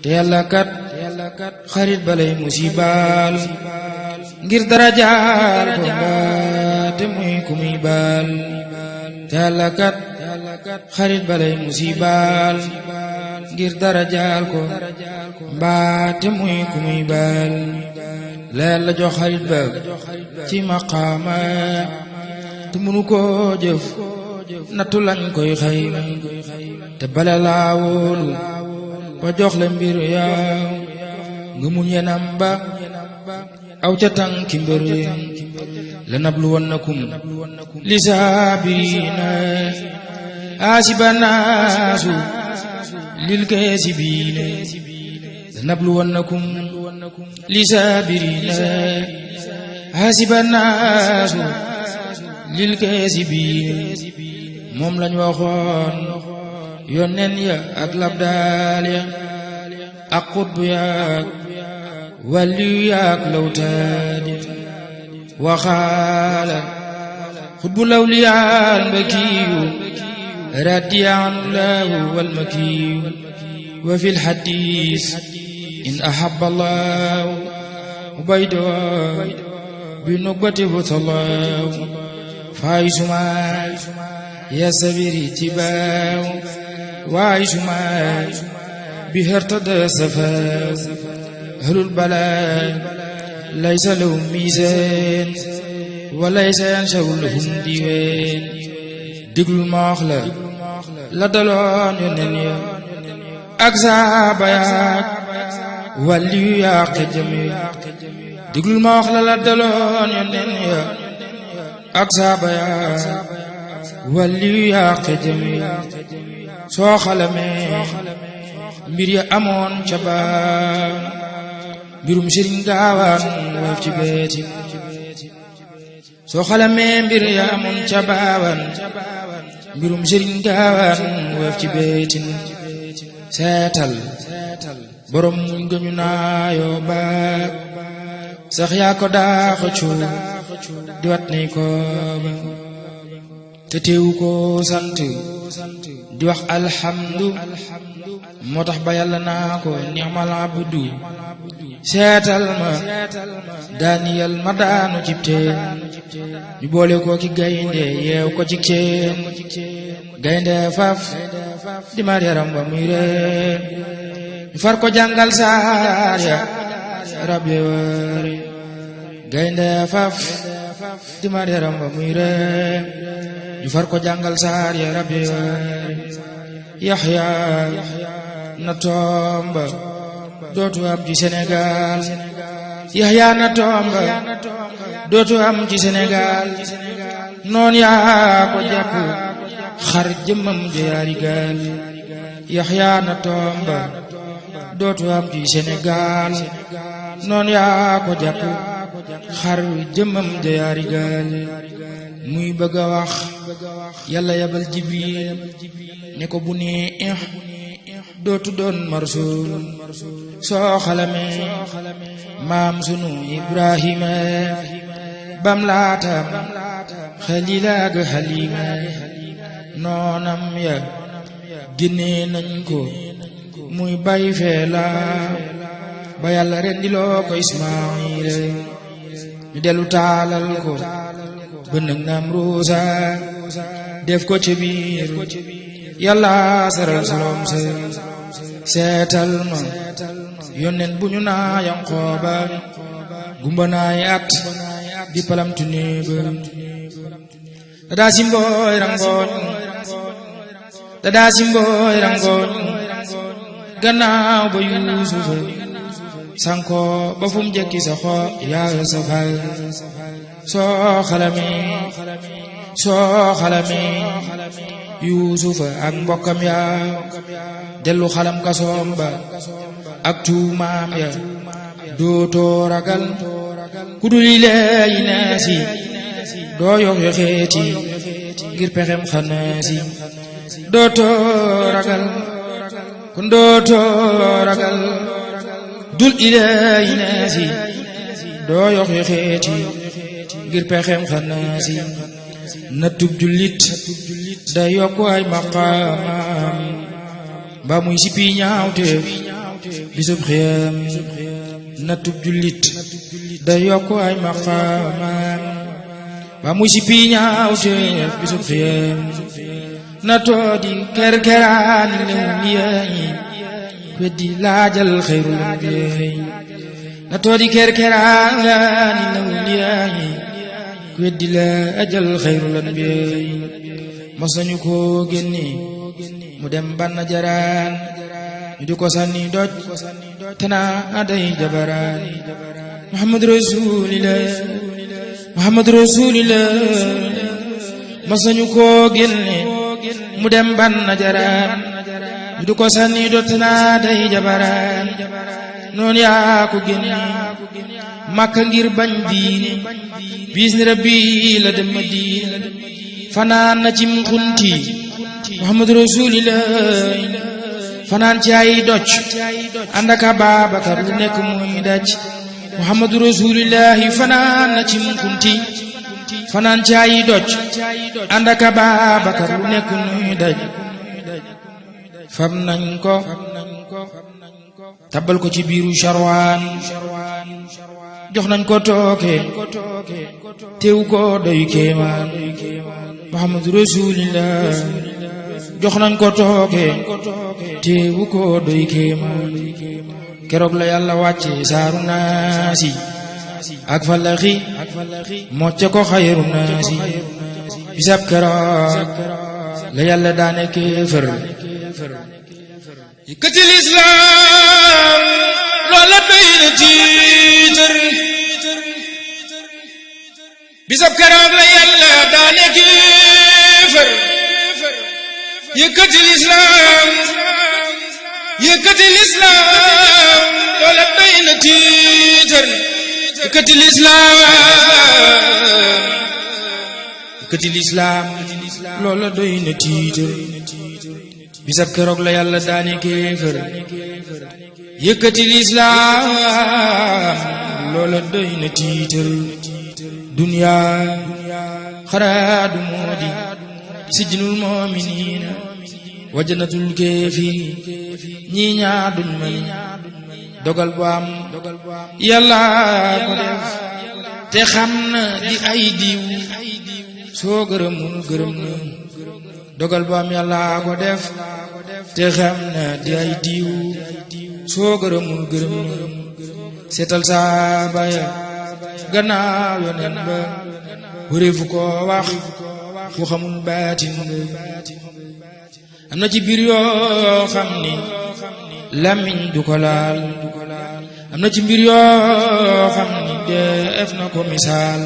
te yàlla kat xarit balay musibaal ngir darajaal ko mbaate muy ku muy baal te yàlla kat xarit balay musibaal ngir darajaal ko mbaate muy ku muy baal la yàlla jox xarit ba ci maqaama te munu koo jëf nattu lañ koy xayma te bala laa wóolu ba jox la mbir yaaw nga muñ yenam ba aw ca tànki mbër la nabluwannakum li saabiriina aasiba naasu lil kaasibiina la nabluwannakum li saabiriina aasiba naasu lil kaasibiina moom lañ waxoon yónneen ya ak labdaal ya ak xutbu yaak waliyu yaak lawtaad ya waxaala xutbu lawliyaal mbakiyu radiya anullahu wal makiyu wa fil xadiis in ahabba allahu ubaydahu bi nugbati butallahu faayisuma ya sabiri tibaaw waayisuma bi hertada safaaw ahlul balaa laysa lahum miisaan wa laysa yanshaw lahum diiwaan diglul ma wax la daloon yoneen ya ak saaba yaak waliyu yaak xejam ya diglul ma wax la daloon yoneen ya ak saaba yaak waliyu yaak xejam ya soo xalamee mbir ya amoon ca baaw mbirum sëriñ gaawaan woyof ci beeti soo xalamee mbir ya amoon ca baawaan mbirum sëriñ gaawaan woyof ci beetin seetal borom muñ gëñu naayoo baak sax yaa ko daa xëccu di wat nay ko ba te teewu ko sant di wax alhamdu moo tax ba yàlla naa ko ni'mal abdu seetal ma daaniyal ma daanu cib teen ñu boole ko ki gaynde yeew ko ci ceen gaynde faf di mar yaram ba muy ree ñu far ko jàngal saar ya rab ye wari gaynde faf di mar yaram ba muy ree ñu far ko jàngal saar ya rab ye wari Yaxya na tomba dootu am ci Sénégal Yaxya na tomba dootu am ci Sénégal noon yaa ko jàpp xar jëmmam jaari gaal Yaxya na tomba dootu am ci Sénégal noon yaa ko jàpp xar jëmmam jaari gaal muy bëgg a wax yàlla yabal Jibril ne ko bu nee dootu doon marsul soo xalamee maam sunu Ibrahima bam laatam Xalila ak Halima noonam ya génnee nañ ko muy bay feela ba yàlla rendiloo ko Ismaayila ñu dellu taalal ko bënëg Namruusa def ko ci biir yàlla saral salom seetal ma yónneen bu ñu naa Yanqooba gumba naay at di palamtu néeba dadaa si mbooy rangooñ gannaaw ba Yuusufa sanko ba fu mu jekki sa xoo yaa sa fal soo xalamee Yuusufa ak mbokkam ya dellu xalam kasoom ba ak tuumaam ya dootoo ragal ku dul Ilaahi naasi doo yox yoxeeti ngir pexem xanaasi dootoo ragal kon dootoo ragal dul Ilaahi naasi doo yox yoxeeti ngir pexem xanaasi natub jullit day yokku ay maqaamam ba muy sipi ñaawteef bisub xiyam natub jullit day yokku ay maqaamaam ba muy si piiñaaw teef bisub xiyam natoo di kerkeraan lewliyaay weddi laajal xayrul anbiyaay natoo di kerkeraan lewliyaay weddi laajal xayrul anbiyaay mos nañu ko génne mu dem banna jaraan ñu di ko sànni doj te naa day jabaraan Muhammad Rasulillah Muhammad Rasulillah mos nañu ko génne mu dem banna jaraan ñu di ko sànni doj te naa day jabaraan noonu yaa ko génne Makka ngir bañ diine bis ni rabbi la dem Madina fanaan na cim xunti Muhammad Rasulillah fanaan ci ay doj ànd ak Ababakar lu nekk muy daj Muhammad Rasulillah fanaan na cim xunti fanaan ci ay doj ànd ak Ababakar lu nekk muy daj fam nañ ko tabbal ko ci biiru Sharwaan jox nañ ko tooke teew ko doy kéemaan Muhammad Rasulillah jox nañ ko tooke teewu ko doy kéemaan keroog la yàlla wàcce saaru naasi ak falaxi mocce ko xayru naasi bisab keroog la yàlla daane kéefër yëkkatil islaam loola doy na tiitër bisab keroog la yàlla daane kéefër yëkkatil islaam loola doy na tiitër yëkkatil islaam loola doy na tiitër bisab keroog la yàlla daane kéefër yëkkatil islaam loola doy na tiitër dunya xaraadu moodi sijnul mu'miniina wa jannatul kaafiri ñii ñaar duñ man dogal bu am yàlla ko def te xam na di ay diw soo gërëmul gërëm na dogal bu am yàlla ko def te xam na di ay diw soo gërëmul gërëm na seetal saaba ya gannaaw yonent ba wëreefu ko wax ku xamul baatin am na ci biir yoo xam ni lamiñ du ko laal am na ci mbir yoo xam ni def na ko misaal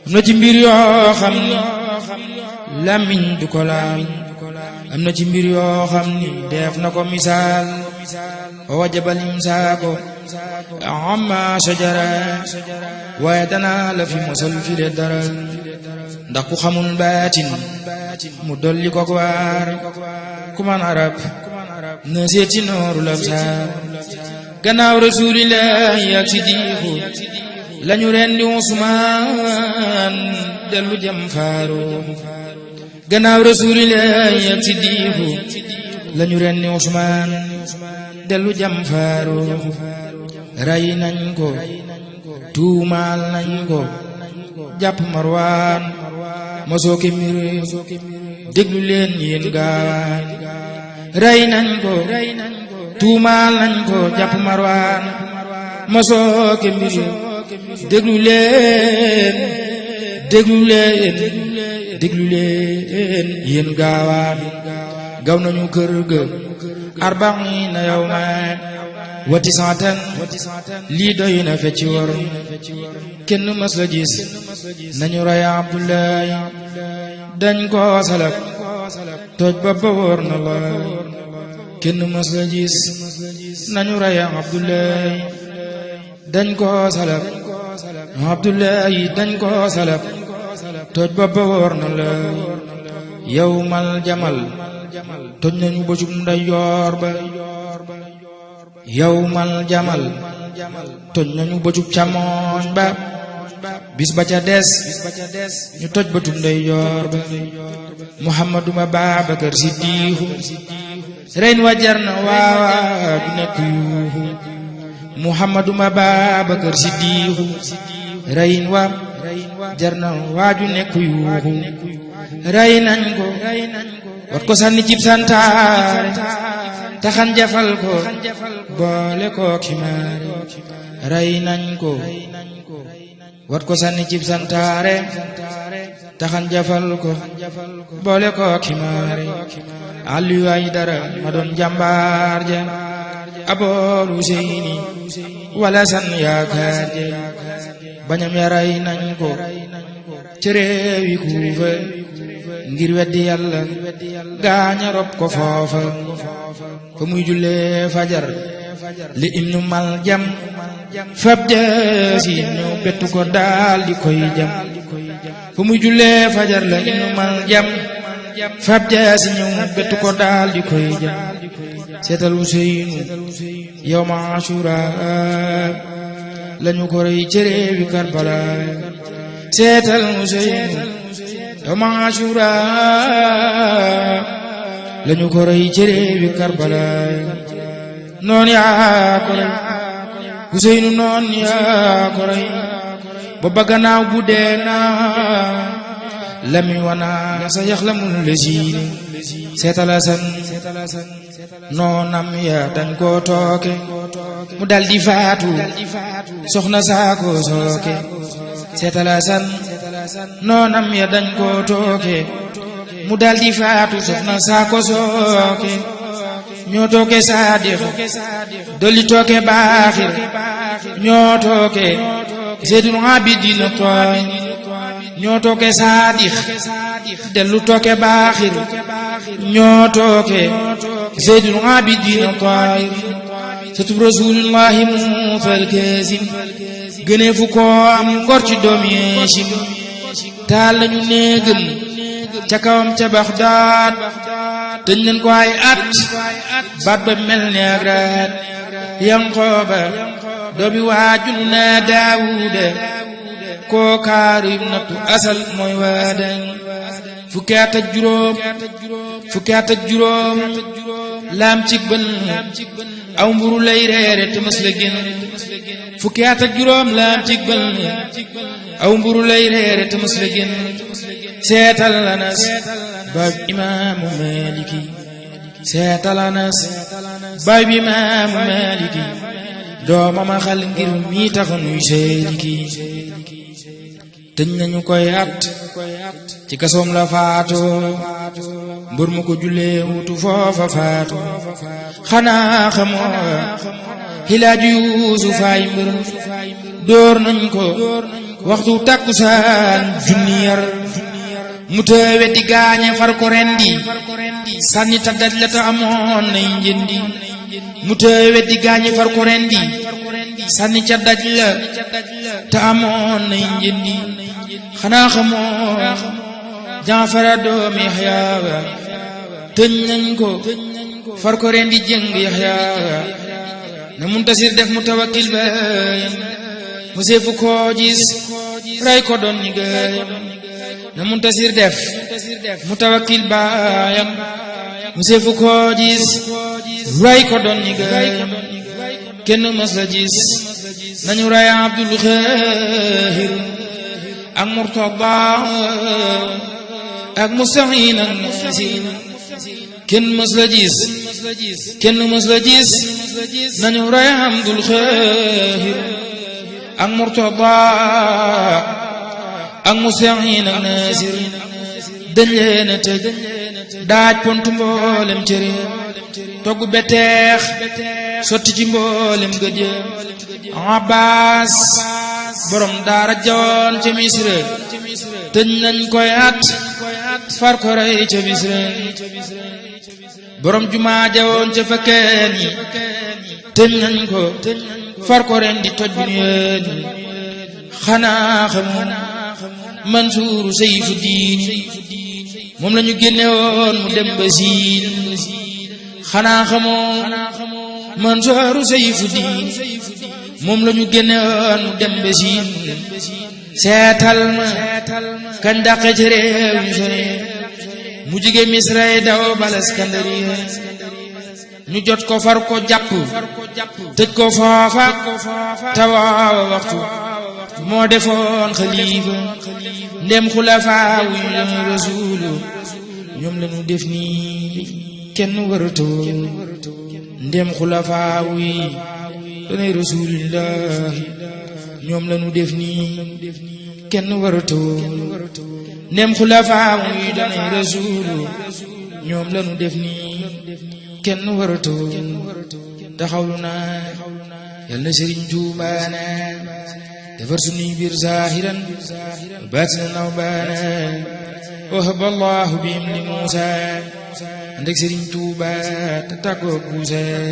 am na ci mbir yoo xam ni lamiñ du ko laal am na ci mbir yoo xam ni def na ko misaal wa wajabal imsaako amma shajara waaye danaa la fi mosal fi de dara ndax ku xamul baatin mu dolli ko waar ku man arab na seeti noorul absaar gannaaw Rasulillahi ak Sidiiqu lañu rendi Usmaan dellu jam Faaruq gannaaw Rasulillahi ak Sidiiqu lañu rendi Usmaan dellu jam Faaruq ray nañ ko tuumaal nañ ko jàpp Marwaan mosoo ke mbir déglu leen yéen gaawaan ray nañ ko tuumaal nañ ko jàpp Marwaan mosoo ke mbir déglu leen yéen gaawaan gaw nañu kër ga arba'iina yawman wa tis'atan lii doy na fecci war kenn mas la gis nañu ray Abdullahi dañ ko salab toj ba wóor na la kenn mas la gis nañu ray Abdullahi dañ ko salab Abdullahi dañ ko salab toj ba wóor na la yawmal jamal toj nañu bëccëg ndeyjoor ba yawmal jamal toj nañu bëccëg càmmoñ ba bis ba ca des ñu toj bëccëg ndeyjoor ba Muhammadu ma Babakar Siddiqu reyn wa jar na waawa du nekk yuuxu Muhammadu ma Babakar Siddiixu reyin wa jar na waaju nekk yuuxu rey nañ ko wat ko sànni cib santaare taxan jafal ko boole ko ximaare rey nañ ko wat ko sànni cib santaare taxan jafal ko boole ko ximaare Aliyu Aydara ma doon jàmbaar ja Abool Useyni wala san yaakaar ja bañam ya rey nañ ko ci réewi Kuufa ngir weddi Yàlla gaaña rob ko foofa fa muy jullee fajar li Ibnu Maljam fab jaasi ñëw bettu ko daal di koy jam fa muy jullee fajar la Ibnu Maljam fab jaasi ñëw bettu ko daal di koy jam seetal Useynu yawma Ashura lañu ko rey ci réewi Karbala seetal Useynu yawma Ashura lañu ko rey ci réewi Karbala noon yaa ko rey Useynu noon yaa ko rey booba gannaaw bu dee naa lami wana sa yaxlamul lesiini seetal Asan noonam ya dañ koo tooke mu daldi faatu soxna saako sooke seetal Asan noonam ya dañ koo tooke mu daldi faatu soxna saako sooke ñoo tooke Saadix dolli tooke Baaxir ñoo tooke Seydul Abidina Taahir ñoo tooke Saadix dellu tooke Baaxir ñoo tooke Seydul Abidina Taahir satub Rasuulullaahi Muusaa Kaasim gënee fu ko am ngor ci doomi Haashim taal lañu néegam ca kawam ca Baxdaad tëj nañ ko ay at baat ba mel ne ak raat Yanqooba doomi waajur na Daawuda koo kaaru ibnatu asal mooy waada fukki at ak juróom laam cig bën aw mburu lay reere te mës la génn fukki at ak juróom laam cig bën aw mburu lay reere te mës la génn seetal Anas baay imaamu Maaliki seetal Anas baay bi imaamu Maaliki doomam a xal ngir mi taxa nuy seeliki tëj nañu koy at ci kasoom la faatoo mbër mu ko jullee wutu foofa faatu xanaa xamoo Hilaaju Yuusuf ay mbër dóor nañ ko waxtu takkusaan junni yar mu tëwe di gaañe far ko rendi sànni ta daj la ta amoon nay njëndi mu tëwe di gaañe far ko rendi sànni ca daj la ta amoon nay njëndi xanaa xamoo Jaafara doomi Yaxya tëj nañ ko far ko rendi jëng Yaxya na Muntasir def Mutawakkil baayam mu seefu koo gis ray ko doon ni gaayam na Muntasir def Mutawakkil baayam mu seefu koo gis ray ko doon ni gaayam kenn mas la gis nañu ray Abdul Xaahir ak Murtada ak Mustahin ak Nasir kenn mas la gis nañu ray Abdul Xaahir ak Murtada ak Mustahin ak Nasir dañ leen a tëj daaj pontu mboolem cëre togg beteex sotti ci mboolem gëjë Abbas borom daara jawoon ca Misra tëj nañ koy at far ko rey ca Misra borom jumaa jawoon ca Fakkeen yi tëj nañ ko far ko ren di toj bi yéen xanaa xamoon Mansuuru Sayfu Diini moom la ñu génne woon mu dem ba Siin xanaa xamoon Mansuuru Sayfu Diini moom la ñu génne woon mu dem ba Siin seetal ma kañ dàqe ci réew ñu sore mu jige Misra daw bal Iskandariya ñu jot ko far ko jàpp tëj ko foofa tawaawa waxtu moo defoon xalifa ndem xulafaa wu ñu rasuulu ñoom lañu def nii kenn waratoo ndem xulafaa wi danay rasuulullahi ñoom lañu def nii kenn waratoo ndem xulafaa wi danay rasuulu ñoom lañu def nii kenn waratoo taxawlu naa yal na Sëriñ Tuubaa na defar sunuy biir zaahiran baatinan aw baana wahaba Allahu bihim li Muusaa ànd ak Sëriñ Tuubaa te tàggoog Muusaa